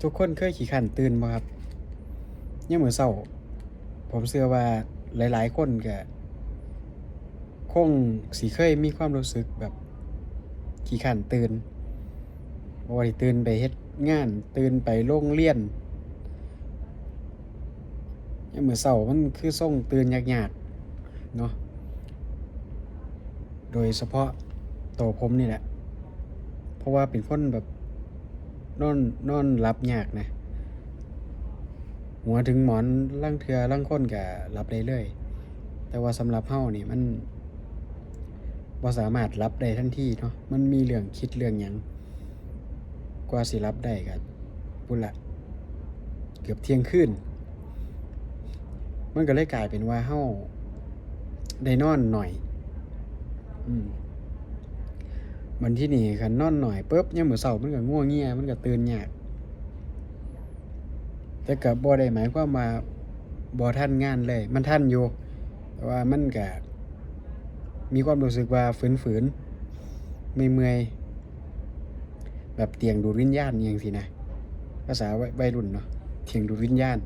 ທຸກຄົນເຄີຍຂີ້ຄ້ານຕື່ນບໍ່ຄັບ? ຍາມມື້ເຊົ້າ ຜົມເຊື່ອວ່າຫຼາຍໆຄົນກະຄົງຊິເຄີຍມີຄວາມຮູ້ສຶກແບບຂີ້ຄ້ານຕື່ນ, ບໍ່ວ່າຊິຕື່ນໄປເຮັດງານ, ຕື່ນໄປໂຮງຮຽນ, ຍາມມື້ເຊົ້າມັນຄືຊົງຕື່ນຍາກໆເນາະ. ໂດຍສະເພາະໂຕຜົມນີ້ແຫຼະ ເພາະວ່າເປັນຄົນແບບນອນ ນອນຫຼັບຍາກນະ, ຫົວເຖິງໝອນ ລາງເທື່ອລາງຄົນກະຫຼັບໄດ້ເລີຍ, ແຕ່ວ່າສຳລັບເຮົານີ້ມັນບໍ່ສາມາດຫຼັບໄດ້ທັນທີເນາະ, ມັນມີເລື່ອງຄິດເລື່ອງຫຍັງ. ກວ່າຊິຫຼັບໄດ້ກະພຸ້ນລະ ເກືອບທ່ຽງຄືນ. ມັນກະເລີຍກາຍເປັນວ່າເຮົາໄດ້ນອນໜ້ອຍ. ອືມ ບັດທີນີ້ຄັນນອນໜ້ອຍປຶບ ຍາມມື້ເຊົ້າມັນກະງົວເງຍ ມັນກະຕື່ນຍາກ. ແຕ່ກະບໍ່ໄດ້ໝາຍຄວາມວ່າບໍ່ທັນງານເລີຍ, ມັນທັນຢູ່ ແຕ່ວ່າມັນກະມີຄວາມຮູ້ສຶກວ່າຝືນໆ ເມື່ອຍໆ ແບບຕຽງດູດວິນຍານອີ່ຫຍັງຊີ້ນະ, ພາສາໄວ ໄວລຸ້ນເນາະ ຕຽງດູດວິນຍານ.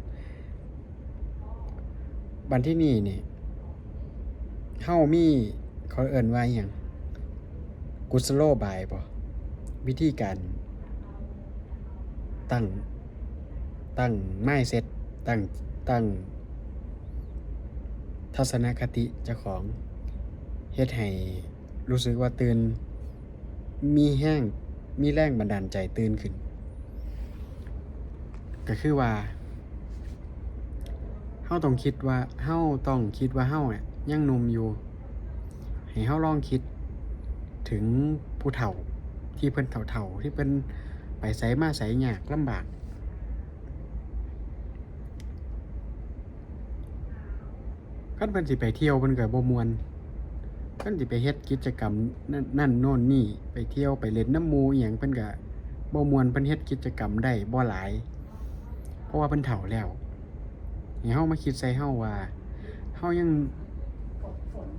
ບັດທີນີ້ນີ້ ເຮົາມີ ເຂົາເອີ້ນວ່າອີ່ຫຍັງ ກຸສະໂລບາຍບໍ ວິທີການຕັ້ງ ຕັ້ງມາຍເຊັດ ຕັ້ງ ຕັ້ງທັດສະນະຄະຕິເຈົ້າຂອງ ເຮັດໃຫ້ ຮູ້ສຶກວ່າຕື່ນ ມີແຮງ ມີແຮງບັນດານໃຈຕື່ນຂຶ້ນ. ກະຄືວ່າ ເຮົາຕ້ອງຄິດວ່າ ເຮົາຕ້ອງຄິດວ່າເຮົານະຍັງໜຸ່ມຢູ່. ໃຫ້ເຮົາລອງຄິດເຖິງຜູ້ເຖົ້າ ທີ່ເພິ່ນເຖົ້າໆ ທີ່ເພິ່ນໄປໃສມາໃສຍາກລຳບາກ. ຄັນເພິ່ນຊິໄປທ່ຽວເພິ່ນກະບໍ່ມ່ວນ, ຄັນຊິໄປເຮັດກິດຈະກຳນັ້ນ ນັ້ນໂນ້ນນີ້ ໄປທ່ຽວໄປຫຼິ້ນນຳໝູ່ອີ່ຫຍັງ ເພິ່ນກະບໍ່ມ່ວນ, ເພິ່ນເຮັດກິດຈະກຳໄດ້ບໍ່ຫຼາຍ ເພາະວ່າເພິ່ນເຖົ້າແລ້ວ. ໃຫ້ເຮົາມາຄິດໃສ່ເຮົາວ່າ ເຮົາຍັງ